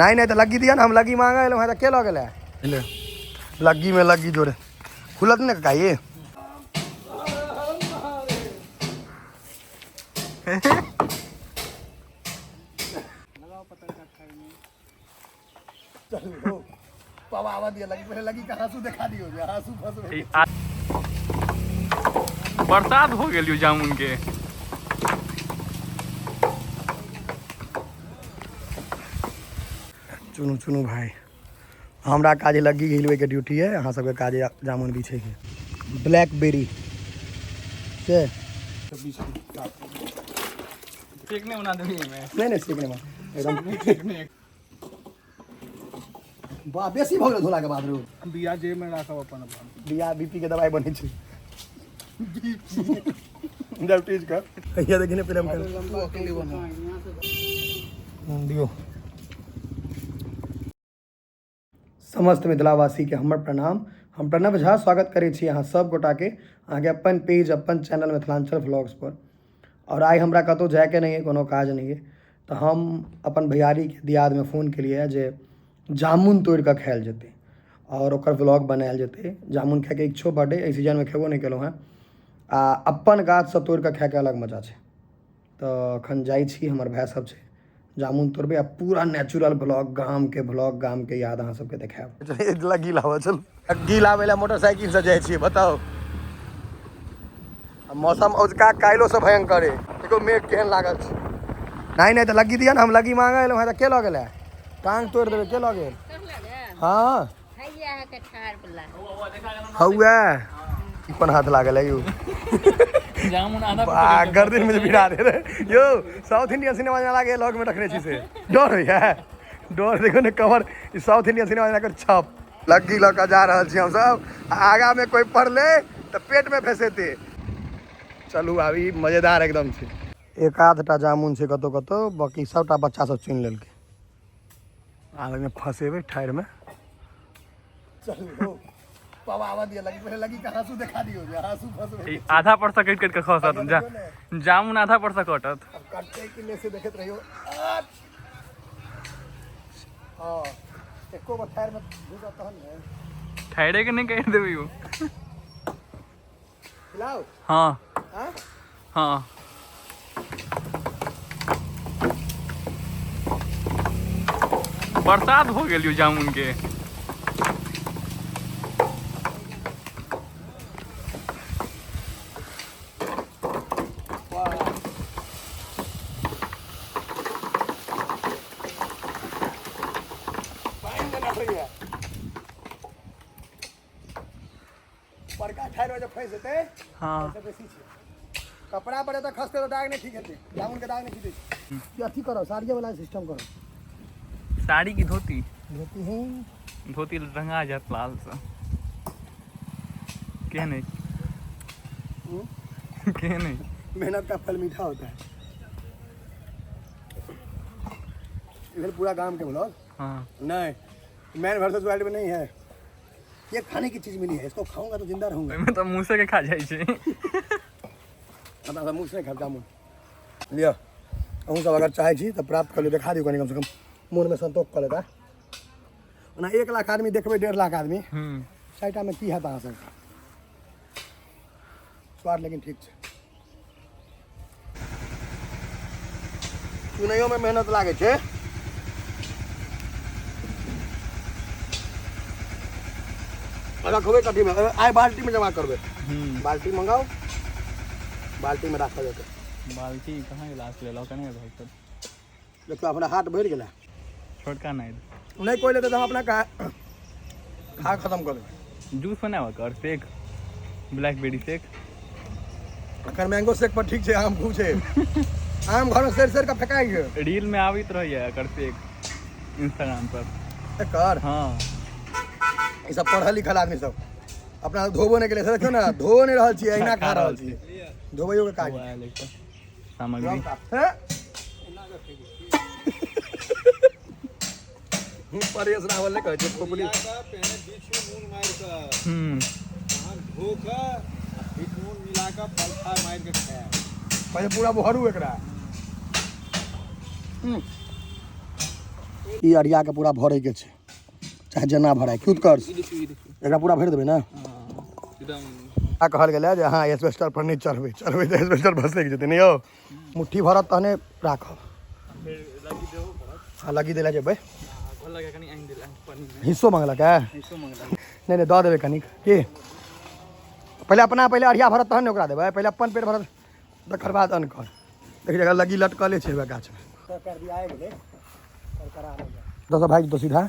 नहीं नहीं तो लग्गी दिया ना, हम लग्गी मांगे एलहुँ हैं तऽ के लऽ गेलै? ले लग्गी में लग्गी जोड़े खुलत ने काका ये। चलो पावा आवा दिया लगी, पहले लगी का आंसू देखा दियो जे आंसू फंस गए। बरसात हो गेल जामुन के। चुनू चुनू भाई, हमरा काज लग्गी हिलबै के ड्यूटी है, अहाँ सबके काज जामुन बिछे के। ब्लैकबेरी से सेक नहीं बना देबी एहिमे? नहीं नहीं, सेक नहीं बना एकदम। बा बेसी भऽ गेल धोला के बाद रो। बिया जेब में राखब अपन अपन। बिया बीपी के दवाई बनै छै। डायबिटीज का ये देखिए फिल्म कर दियो। समस्त मिथिलावासी के हमर प्रणाम। हम प्रणव झा स्वागत करै छी अहाँ सब गोटा के अहाँके अपन पेज अपन चैनल मिथिलांचल व्लॉग्स पर। और आइ हमरा कतहु जायके नहि अइ, कोनो काज नहि अइ, तऽ हम अपन भैयारीके दियादमे फोन केलियै जे जामुन तोड़ि कऽ खायल जेतै और ओकर व्लॉग बनायल जेतै। जामुन खायके इच्छो बड्ड अइ, एहि सीजनमे खेबो नहि केलहुँ हेँ, आ अपन गाछसँ तोड़ि कऽ खायके अलग मजा छै। तऽ एखन जाइ छी, हमर भाय सब छै, जामुन तोड़बै आ पूरा नेचुरल ब्लॉग, गामके ब्लॉग, गामके याद अहाँ सबके देखायब। लग्गी लाबऽ चल, लग्गी लाबै लए मोटरसाइकिल से जाइ छियै। बताउ, आ मौसम औजका काल्हिओ से भयंकर अइ। देखो मेघ केहन लागल छै। नहीं नहीं तो लग्गी दिया ना, हम लग्गी मांगे एलहुँ हेँ तऽ के लऽ गेलै? टांग तोड़ि देबै। के लऽ गेल? हाँ हौए कोन हाथ लागल है यौ? जामुन आधा। बा गर्दन में भिड़ा दे रहे यौ। साउथ इंडियन सिनेमा जेना लागे, लग में रखने छी से डर होइए। डर देखो ने कवर, ई साउथ इंडियन सिनेमा जेना कर छप। लग्गी लऽ कऽ जा रहल छी हमसब, आ आगा में कोई पड़ले तऽ पेट में फंसेते। चलू आब ई मजेदार एकदम छै। एक आधटा जामुन छै कतौ कतौ, बाकी सबटा बच्चा सब चुनि लेलकै। आब एहिमे फंसेबै ठाढ़ि में। चलू पावा आवा दिया लगी, पहले लगी का आंसू देखा दियो जे आंसू फंसबे। ई आधा पर से कटि कटि कऽ खसत जामुन आधा पर से कटत। अब कटते कि नहीं से देखैत रहियो। हाँ, एको गो ठाढ़ि में घुसत तहन ने। ठाढ़े के नहि कहि देबै यौ। खिलाओ। हाँ। हाँ? हाँ। बरसात हो गेल यौ जामुन के। पानि देना होइए। बड़का ठाढ़ि में जे फँसि जेतै। हाँ। से बेसी छै। कपड़ा पर एतऽ खसतै तऽ दाग नहि ठीक हेतै, जामुन के दाग नहि ठीक हेतै। कि अथी करब, साड़िये वाला सिस्टम करब? साड़ी की धोती? धोती ही। धोती रंगा जात लाल से। केहन है? केहन है? मेहनत का फल मीठा होता है। इधर पूरा गांव के ब्लॉग। हाँ। नहीं, मैन वर्सेस वाइल्ड में नहीं है। ये खाने की चीज मिली है, इसको खाऊंगा तो जिंदा रहूंगा। ओहिमे तऽ मुँह से के खा जाइ छै। हमरा सब मुँह से खाब जामुन। लिअ, अहूँ सब अगर चाहै छी तऽ प्राप्त कऽ लियौ। देखा दियौ कनि, कमसँ कम मोनमे संतोष कऽ लेता। ओना 1 लाख आदमी देखबै, 1.5 लाख आदमी, 4टामे की हैत अहाँ सबके? स्वाद लेकिन ठीक छै। चुनैयोमे मेहनत लागै छै। रखबै कथीमे आइ? बाल्टीमे जमा करबै। बाल्टी मंगाउ, बाल्टीमे राखल जेतै। बाल्टी कहाँ गिलास लेलक कने भाई पर? देखियौ, अपना हाथ भरि गेलै। छोटका नहि। नहि कोइ लेतै तऽ हम अपना खा खा खतम कऽ देबै। जूस बनाबऽ कर, शेक, ब्लैकबेरी शेक। अखन मैंगो शेक पर ठीक छै, आम खूब छै, आम घरमे सड़ि सड़ि कऽ फेकाइ छै। रील में आबैत रहैया एकर शेक इंस्टाग्राम पर। एकर? हाँ। ई सब पढ़ल लिखल आदमी सब अपना धोबो नहि केलै से। देखियौ ने, धो नहि रहल छियै, अहिना खा रहल छियै। धोबैयो के काज वो आयल एकटा सामग्री। हे? परेश रावल नहि कहै छै पोपली। पहिने बीच में नून मारि कऽ, तहन धो कऽ आ फिर नून मिला कऽ पलथा मारि कऽ खायब। पहिले पूरा भरू एकरा। ई अरिया के पूरा भरे के छै, चाहे जेना भराय। की उत्कर्ष, एकरा पूरा भरि देबै ने? एकदम। आ कहल गेलै जे अहाँ एस्बेस्टर पर नहि चढ़बै, चढ़बै तऽ एस्बेस्टर भसकि जेतै। नहि यौ, मुट्ठी भरत तहने राखब। फेर लगी देबो पड़त। हँ, लग्गी दै लए जेबै। कहलक कनि आनि देला पानि मे। हिस्सो मंगलक है? हिस्सो मंगलक। नहि नहि, दऽ देबै कनिक। की पहिले अपना पहिले अरिया भरत तहन ने ओकरा देबै? पहिले अपन पेट भरत, तकर बाद अनकर। देखि जगह लग्गी लटकले छै ओएह गाछमे। दस भागि जेतौ सीधा।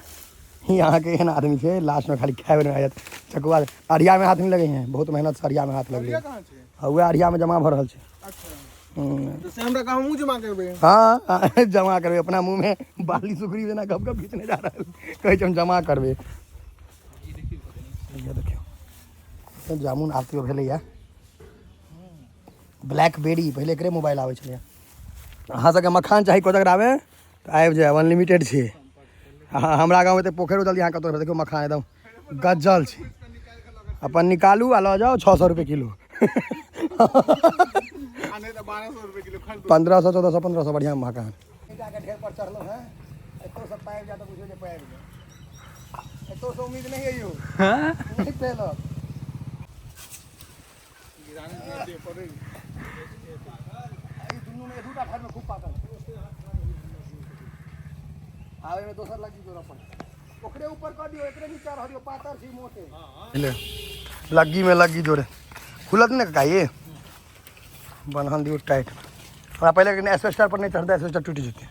ही अहाँके एहन आदमी छै, लास्टमे खाली खाय बेरमे आबि जायत। चकुआ अरियामे हाथ नहि लगै है, बहुत मेहनत से अरियामे हाथ लगलै। कहाँ छै? आ उएह अरियामे जमा भऽ रहल छै। अच्छा। हम्म। तऽ से हमरा कहाँ, हमहूँ जमा करबै। हाँ, जमा करबै। अपना मुँहमे बाली सुखरी जेना गप गप घिचने जा रहल, कहै छै हम जमा करबै। ये देखियौ, जामुन आब तैयो भेलैया। ब्लैकबेरी, पहिले एकरे मोबाइल आबै छलैया। अहाँ सबके मखान चाही कोजगरामे तऽ आबि जायब, अनलिमिटेड छै। हाँ, हमरा गाँवमे तऽ पोखरि जल्दी अहाँ कतौ देखियौ, मखान एकदम गजल छै। अपन निकालू आ लऽ जाउ, 600 रुपए किलो। आ नहि तऽ 1200 रुपए किलो खरीदू। 1500, 1400, 1500, बढ़िआँ मखान। ढेर पर चढ़लहुँ हेँ, एतौ सब पाबि जाय तऽ बुझियौ जे पाबि जाय। एतौ से उम्मीद नहीं है यौ, नहीं पेलक। ई दुनूमे दूटा ठाढ़मे खूब पाकल आबे में दोसर लगी जोड़ा पड़े। ओकरे ऊपर कऽ दियौ, एकरे नीचा रह दियौ, पातर छी मोटे। ले लग्गी में लग्गी जोड़े खुलत ने काका। ये बन्हन दियौ टाइट। हमरा पहिले एस्बेस्टर पर नहि चढ़तै, एस्बेस्टर टूटि जेतै।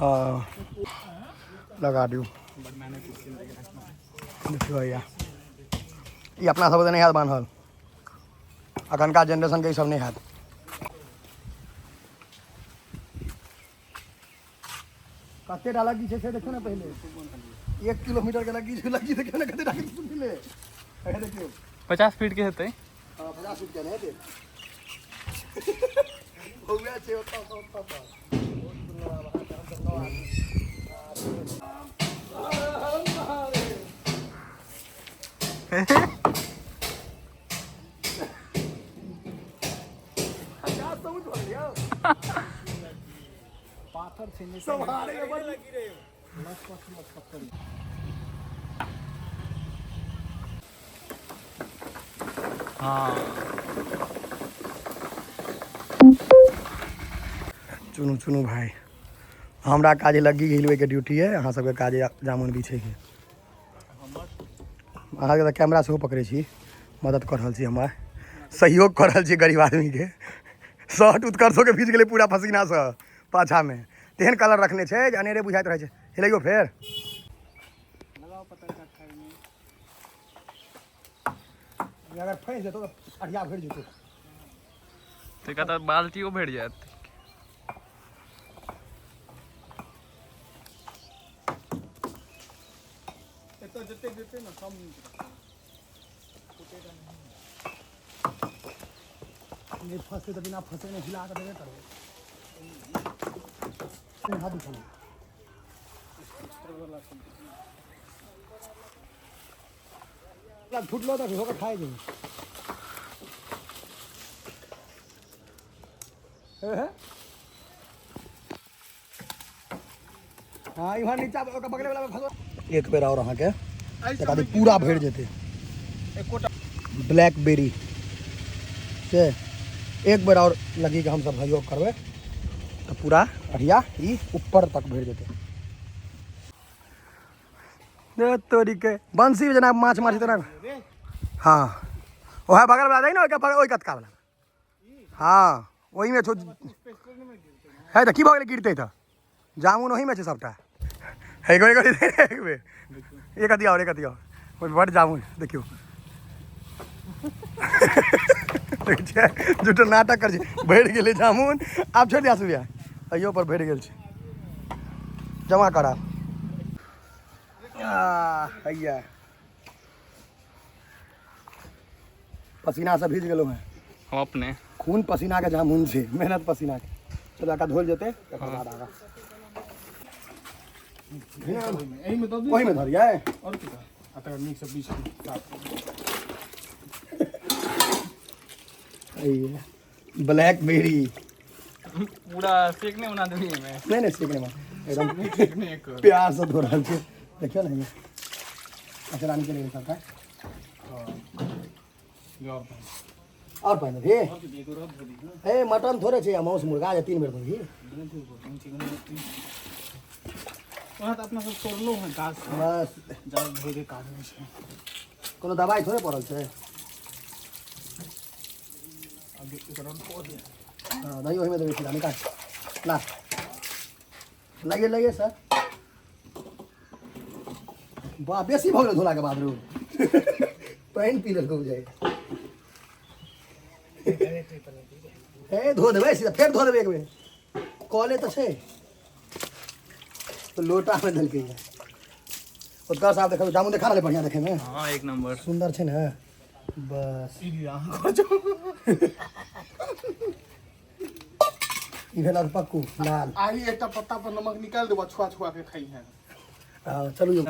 हँ, लगा दियौ। देखियौ भैया, ई अपना सबके नहि हैत बान्हल। अखनका जेनरेशनके ई सब नहि हैत। कते टा लग्गी छै से देखियौ ने पहिले। 1 किलोमीटर के लग्गी छै। लग्गी देखियौ ने, कते टा सुनले, हे देखियौ। 50 फीट के हेतै। हाँ, 50 फीट के नहि हेतै। बौआ छै ओतऽ ओतऽ ओतऽ पर। बहुत सुन्दर। आब अहाँके हमसब नौ आदमी। गाछ तऽ ऊँच भऽ गेलै यौ। पाथर छै ने। सम्हारे के बड़ लगी रहे। लचपच लचपच। हँ। चुनू चुनू भाई, हमरा काज लग्गी हिलबैके ड्यूटी है, अहाँ सबके काज है जामुन बिछैके। अहाँके तऽ कैमरा सेहो पकड़ै छी, मदद कऽ रहल छी, हमरा सहयोग कऽ रहल छी गरीब आदमीके। शर्ट उत्कर्षोके भीज गेलै पूरा पसीनासँ। पाछामे तेहन कलर रखने छै जे अनेरे बुझाइत रहै छै। हिलैयौ फेर। लगाओ पतरका खाइ में। अगर फँसि जेतौ तऽ अढ़िया भरि जेतौ। तऽ तऽ बाल्टियो भरि जायत। एतऽ जते जेतै ने कम नीक रहतै। नहि फँसतै तऽ बिना फँसे नहि हिला कऽ देबे करबै। हाथ दुखाइ। फुटलो तऽ होकर खाइ जेबै। हे हाँ, इम्हर नीचा ओकर बगले वाला में फंसो। एक बेर और अहाँके तकर बाद पूरा भरि जेतै। एकोटा। ब्लैकबेरी से एक बेर और लगी के हमसब सहयोग करबै तऽ पूरा अढ़िया ई ऊपर तक भरि जेतै। दे तोरी के, बंसी जेना माछ मारै तेना। हाँ, ओएह बगल वाला जाइ ने, ओहिके बगल, ओहि कतका वाला। हाँ, ओहिमे छौ। है तऽ की भऽ गेलै? गिरतै तऽ जामुन ओहिमे छै सबटा। एगो एगो एक बेर एक अथी और, एक अथी और। ओहिमे बड जामुन देखियौ। देखै छियै, झूठो नाटक करै छै। भरि गेलै जामुन, आब छोड़ि दिया सुबिया। अइयो पर भरि गेल छै, जमा करा। हैया पसीना से भीज गेलहुँ हेँ। हम अपने खून पसीना के जामुन छै, मेहनत पसीना के। चल एकरा धोल जेतै, तकर बाद आगा। एहिमे दऽ दियौ। ओहिमे धरियै। आओर की, आ तकर नीकसँ बीछ साफ। ब्लैकबेरी। पूरा शेक नहि बना देबही एहिमे? नहीं नहीं, सीखने में एकदम प्यार से धो रहल छै। देखियौ ने, अच्छा रानी के लिए सबटा और पानि देबही? ए मटन थोड़े छै, मांस मुर्गा जे 3 बेर देबही। वहाँ तऽ अपना सब तोड़लहुँ हँ गाछ। बस जल धोइके काज होइ छै। कोनो दवाइ थोड़े पड़ल छै। हँ, दही ओहिमे देबै सीधा निकाल। ला लगे लगे सर। वाह, बेसी भऽ गेलै धोलाके बाद। रू पानि पी लेलकै बुझाइ। ए धो देबै सीधा, फेर धो देबै एक बेर। कले तऽ छै तऽ लोटामे देलकै। उत्कर्ष साहब, देखबै जामुन देखा रहलै, बढ़िआँ देखैमे। हाँ, एक नंबर। सुन्दर छै ने? बस ई अहाँ ई भेल अधपक्कू लाल। आही एकटा पत्ता पर नमक निकालि देबऽ, छुआ छुआ के खइहे। हँ, चलू यौ।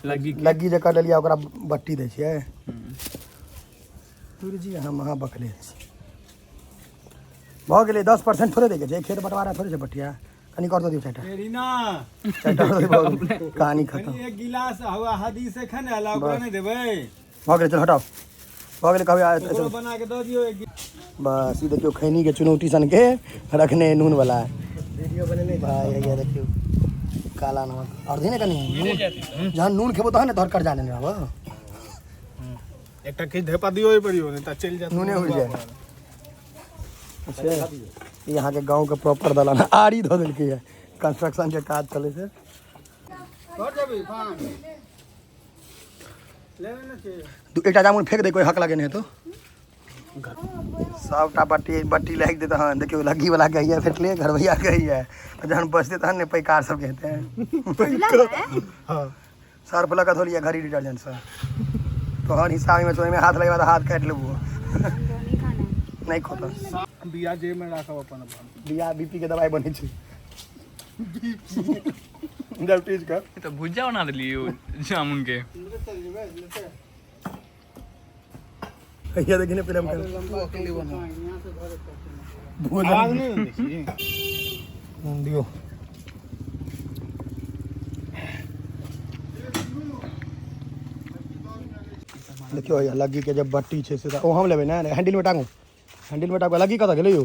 लग्गी। लग्गी जे कर लेलियै, ओकरा बट्टी दै छियै। जी, अहाँ महा बकले छी। भऽ गेलै, 10% थोड़े दैके छै। खेत बँटवारा थोड़े छै बटिया। कनि कर दऽ दियौ, चारिटा। रीना। चारिटा दऽ दियौ, भऽ गेलै, कहानी खतम। कनि एक गिलास हवा हदी से खन आयल, ओकरा बस। नहि देबै? भऽ गेलै, चल हटाउ, भऽ गेलै। कहबै ओकरो बना के दऽ दियौ एक बस ई देखियौ, खैनीके चुनौती सनके रखने नून वाला वीडियो बनेने भाई। हैया देखियौ, काला नमक और दे ने कनि नून। जहन नून खेबो तहन ने तोहर कर्जा लेने रहबो। एकटा किछु धेपा दियौ ओहि पर यौ, नहि तऽ चलि जायत। नूने उड़ि जाय। अच्छा, ई अहाँके गाँवके प्रॉपर दलान। आरी धऽ देलकै है, कंस्ट्रक्शन के काज चलै छै। घर जेबी पान लेने ने छै। एकटा जामुन फेंक दे, कोई हक लगे नहीं तो सबटा बट्टी बट्टी लागि देते। हँ, देखियौ, लग्गी वाला के हैया भेटलै, घरवैया के हैया। तऽ जहन बचतै तहन ने पैकार सबके हेतै। हँ। सर्फ लऽ कऽ धोलियै घड़ी डिटर्जेंटसँ। तोहर हिस्सा ओहिमे छौ, ओहिमे हाथ लगेबा तऽ हाथ काटि लेबो। नहीं खोतऽ। बिया जेब में राखब अपन अपन। बिया बीपी के दवाई बनै छै डायबिटीज के। ई तऽ भुजिया बना देलियै यौ जामुन के। हैया देखी ने फिल्म के। अकेले बना। भोजन। आवाज नहीं ने देखी। दियौ। देखियौ, हैया लग्गी के जे बट्टी छै से ओ हम लेबै ने। हैंडल में टांगू, हैंडल में टांगू। लग्गी कतऽ गेलै यौ?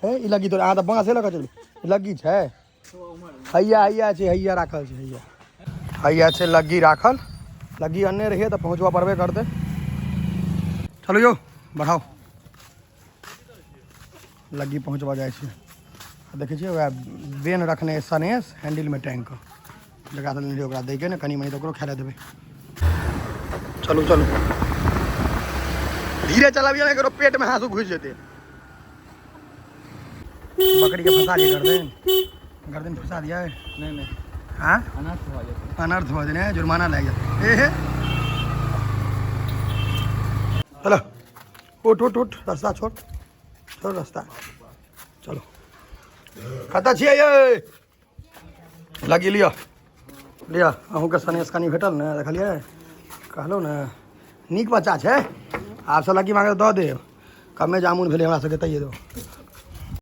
हे, ई लग्गी तो अहाँ तऽ बाँसे लऽ कऽ चलू। ई लग्गी छै? हैया, हैया छै, हैया राखल छै, हैया, हैया छै लग्गी राखल। लग्गी अनने रहियै तऽ पहुँचबऽ पड़बे करतै। चलू यौ, बढ़ाउ। लग्गी पहुँचबऽ जाइ छै। आ देखै छियै, वएह बेन रखने सनेस हैंडलमे टाँगि कऽ, जकरा से लेने, ओकरा दैके ने कनि मनि तऽ ओकरो खाय लए देबै। चलू चलू, धीरे चलाबियौ ने, ककरो पेटमे हाँसू घुसि जेतै। बकरी के फंसा दिए गर्दन, गर्दन फंसा दिया है। नहीं नहीं। हाँ। अनर्थ भऽ जेतै। अनर्थ भऽ जेतै, जुर्माना लागि जायत। ए हे, चलो, उठ उठ उठ, रास्ता छोड़, छोड़ रास्ता। चलो, कतऽ छियै यै? लगी लिअ, लिअ। अहूँके सनेस कनि भेटल ने, देखलियै? कहलहुँ ने, नीक बच्चा छै। आबसँ लग्गी माँगे दऽ देब। कमे जामुन भेलै हमरा सबके, तैयो देब।